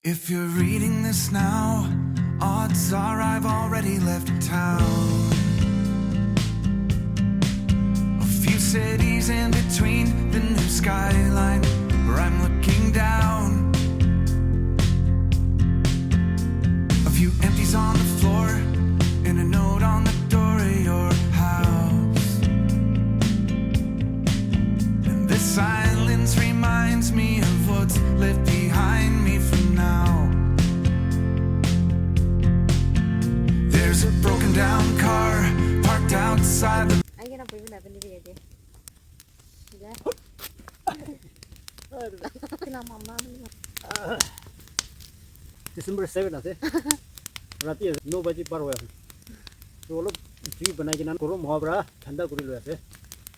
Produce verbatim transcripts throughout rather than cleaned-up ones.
If you're reading this now, odds are I've already left town. A few cities in between the new skyline where I'm looking down. A few empties on the floor and a note on the door of your house. And this silence reminds me of what's left behind me for now. There's a broken down car parked outside the Aigena boibo na pani de yate. Sila. Sila mama. December seven ase. Rati ase, no baji par hoya ase. To olop jui banai kena gorom howa para thanda kuri loi ase.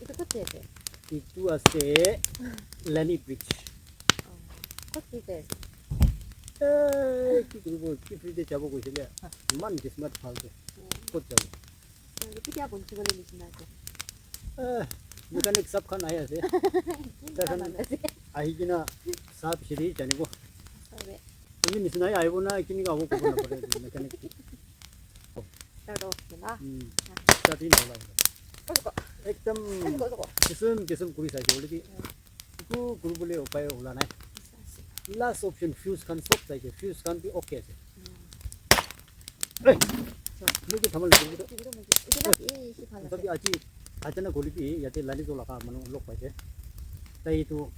Etu kot ase? Etu ase Lani Bridge. Oh, kot ki ase? Eh, ki kuribo, ki free te jabo koisile. Iman kismat bhal tu. Kot jabo? Ketia bonchibole nishina ase? Eh, mechanic sab khan ahi ase. Ki Tai khan kam ase? Ahi kena sab siri janibo. Sabe. Ami nishina ahibo na kini ka abo kobo na pare mechanic. Start off na. Hmm. Start in hola. Kotko. Ekdam Kotko, kotko. Kisam kisam kuri saise hoile bi. Etu kuribole upai ula nai. Last option fuse khan sob saise. Fuse khan bi okay ase. Hey! Look at Thamal. Etu na, eh, si bhal ase. Sabi aji achanak hoile bi yate lali to laga manu log paise. Tai etu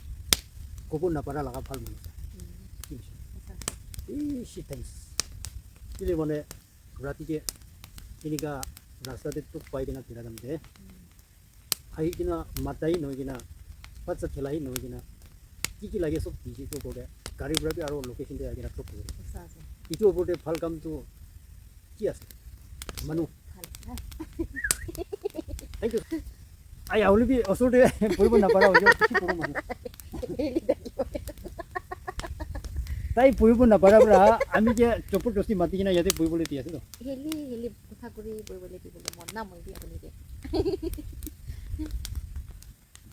kobo napara laga bhal manu ase. Hmm. Ki hoise? Acha. Bishi thanks. Kile mane rati ke enika rasta te tuk pai kena thila time te. Hmm. Ahi kena matai nohoi kena, bhat sat khelai nohoi kena, ki ki lage sob dise to kore. Gari pura bi aro location te ahi kena drop kore. Acha, acha. Etu opor te bhal kam to ki ase? Manu. Bhal, ha? Thank you. Ai, ahuli bi osor te bohibo napara hoise, ki kuru manu. Tai bohibo napara para, ami ke jabardasti mati kena yate bohibole di ase to. Heli, heli, kotha kuri bohibole dibole mon na, moi bi apuni ke.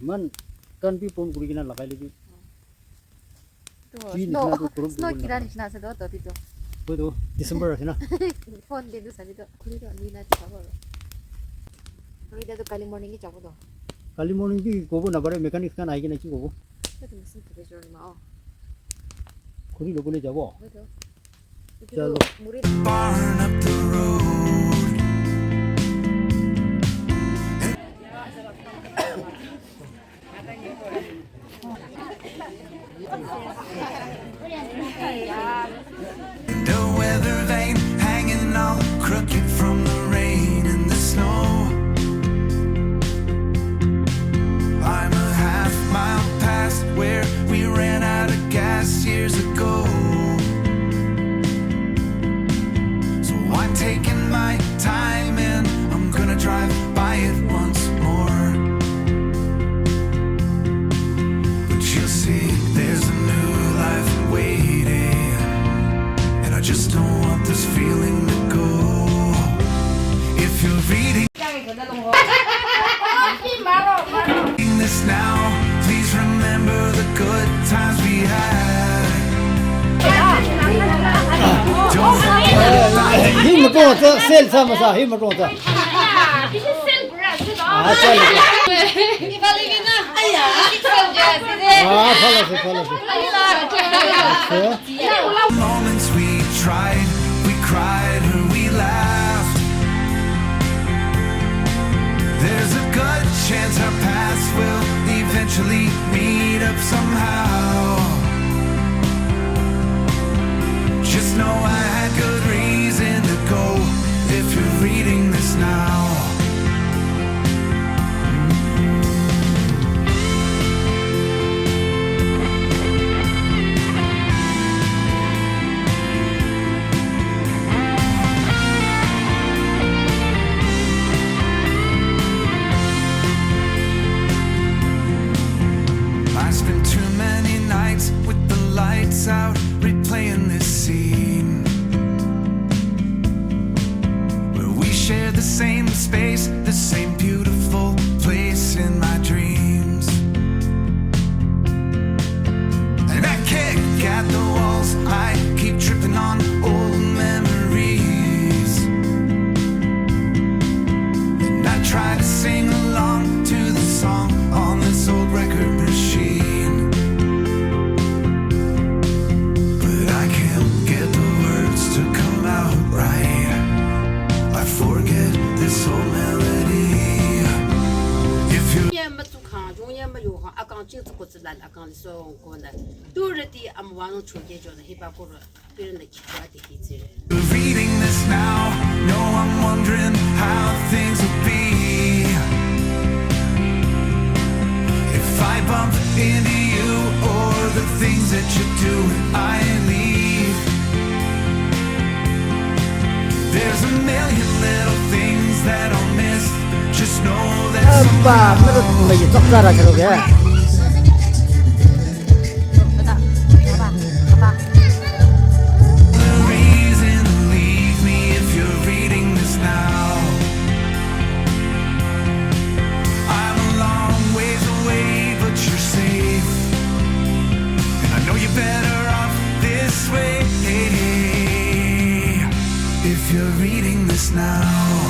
Iman kan bi phone kuri kena lagai lebi. To ki snow, nishina to group snow group kira nishina ase to, to, to. Koi to, December ase na. Phone de tu sabi to, khuli to, ni na chabo aro. Aru etia to kali morning ke jabo to. Kali morning ki kobo na pare, mechanic khan ahi kena ki kobo? Etu machine kuri jabo ma, oh. Khuli lobole jabo. Koi to. Chalo. Barn up the road. The weather vane hanging all crooked from the rain and the snow. I'm a half mile past where we ran out of gas years ago. So I'm taking my time and I'm gonna drive by it once more. But you'll see there's a new life waiting, and I just don't want this feeling to go. If you're reading this now, please remember the good times we had. Don't forget about the Hi, matung sa, sel sa masa, hi, matung sa. Ah, sel. Ah, phala se, phala se. Acha. Moments we tried, we cried, and we laughed. There's a good chance our paths will eventually meet up somehow. Just know I had good reason to go if you're reading this now. I spent too many So kona tu rati am wano choke jona hiba koro piranda kichwa te kichire. Reading this now, no, I'm wondering how things would be if I bump into you or the things that you do when I leave. There's a million little things that I'll miss. Just know that Abba, mero lagi chokka rakhe loge. the reason to leave me if you're reading this now. I'm a long ways away, but you're safe. And I know you're better off this way. If you're reading this now.